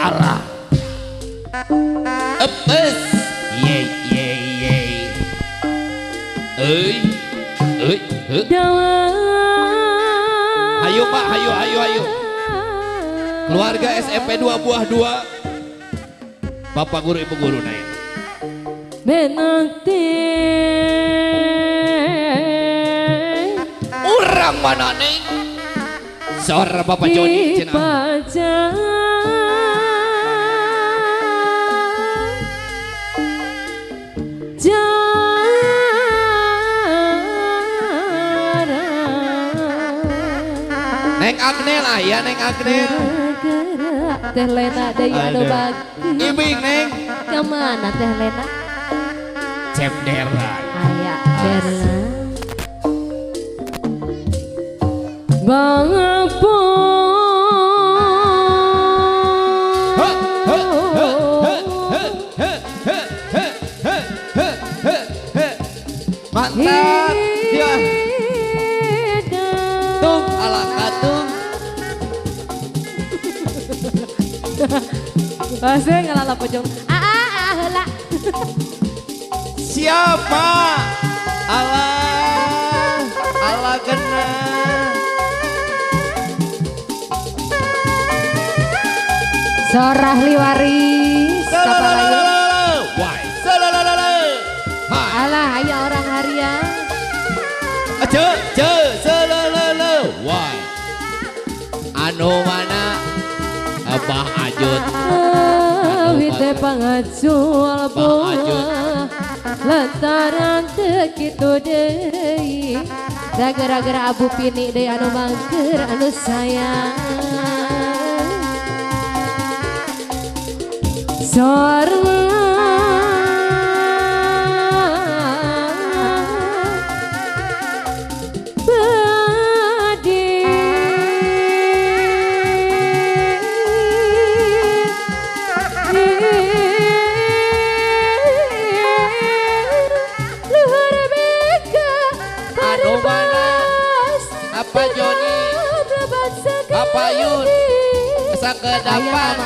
Arah. Epes. Ye ye ye. Euy. Euy, heuh. Hayu Pak, hayu hayu hayu. Keluarga SMP 2 buah 2. Bapak guru ibu guru naik. Menanti. Urang mana neng? Suara Bapak Joni cenah. Neng Agnel aya Neng Agnel. Teh Lena deui anu bakti. Ibing Neng. Ka mana Teh Lena? Cep Dera. Aya Dera. Bangapun. Mantap. Ya. Tung ala katung. Pasti ngalala pojong. Ah heula. Siapa? Allah, Allah kena. Sorah liwaris kapalayu. Alah aya orang harian. Ce ce selalala why. Anu mana Abah Ajut. Wite pangacul buah lantaran teu kitu deui. Da gara-gara Abu Pini deui anu mangker anu sayang. Sorma badi luhur beka anu mana apa Joni apa Yun sakedapan.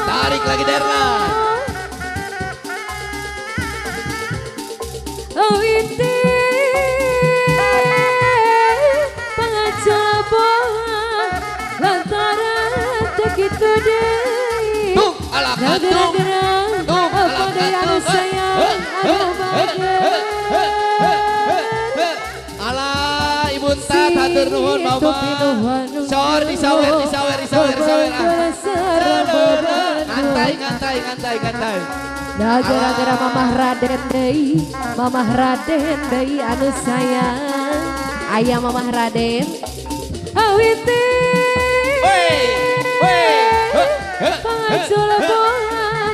Tarik lagi Derna. Awite pangacul buah lantaran teu kitu deui. Tung ala katung. Tung ala katung. Alah Ibu Tat hatur nuhun mama. Sor disawer disawer disawer disawer. Ngantai ngantai ngantai ngantai. Da gara-gara Mamah Raden deui, Mamah Raden deui anu sayang. Aya Mamah Raden. Awite. Pangacul buah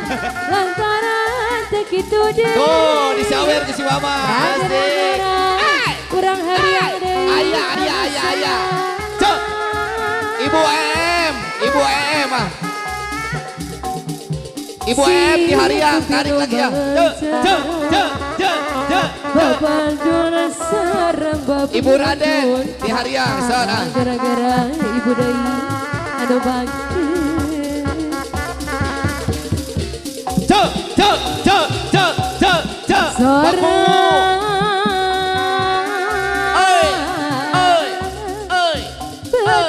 lantaran teu kitu deui. Tuh disawer ku si Mama. Asik. Kurang harian deui. Aya aya aya aya. Cek. Ibu EM, Ibu EM ah. Ibu EM di harian, tarik lagi ya. Cek, cek, cek, cek, cek. Ibu Raden di harian, sana. Gara-gara ibu deui anu bakti. Cek, cek, cek, cek, cek, cek. Baku. Oi, oi, oi, oi.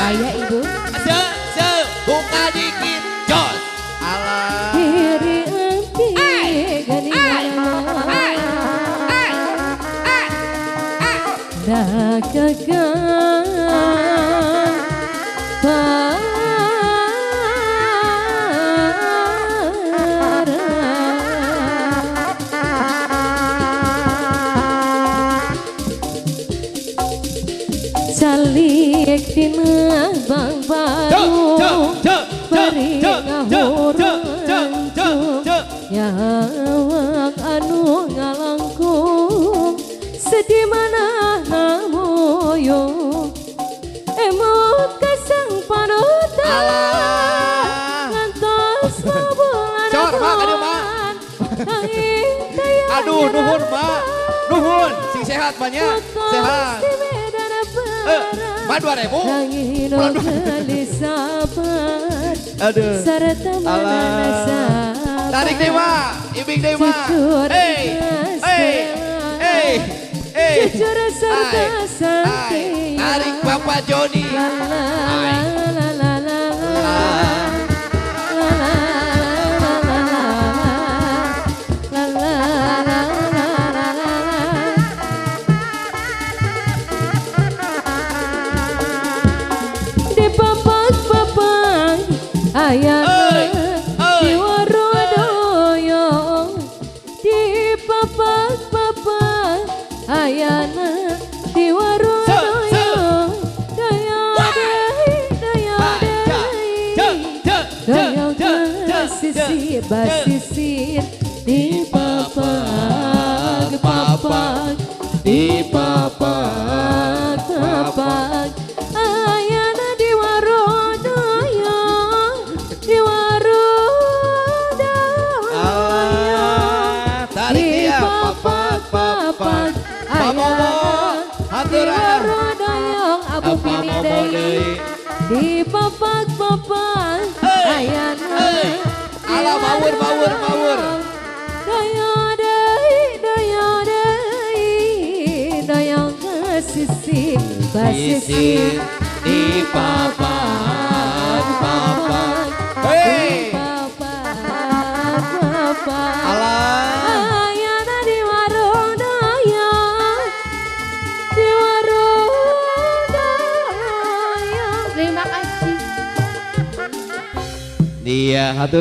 Ayah ibu. Buka dikit, jos. Alah. Diri empi gani. Dagagan parang calik dina bang baru bari ngahurang nyawang anu ngalangkung sedih mana namoyo emot kasang panutan ngantos mabulan. Cor, mak, aduh, mak. Aduh, nuhun, mak. Nuhun, sing sehat banyak. Sehat. Mak 2000. Aduh. Alah. Tarik deh, mak. Ibing deh, mak. Hey, hey, hey. Hey, ay, tarik Bapak Joni. Di papak-papak ayah di warodoyo, di papak-papak ayana di warodoyo, daya daya daya sisi basisir di papak papak, di papak papak ayana di warodoyo, di warodoyo, tarik dia papak papak. Abu pini deui di papak-papak ayana. Ala bawur bawur bawur. Daya deui daya deui daya sisi basisi di papak papak. Hey. Papak papak. Ala. Ayana di warodoyo, di warodoyo. Terima kasih. Dia hatur.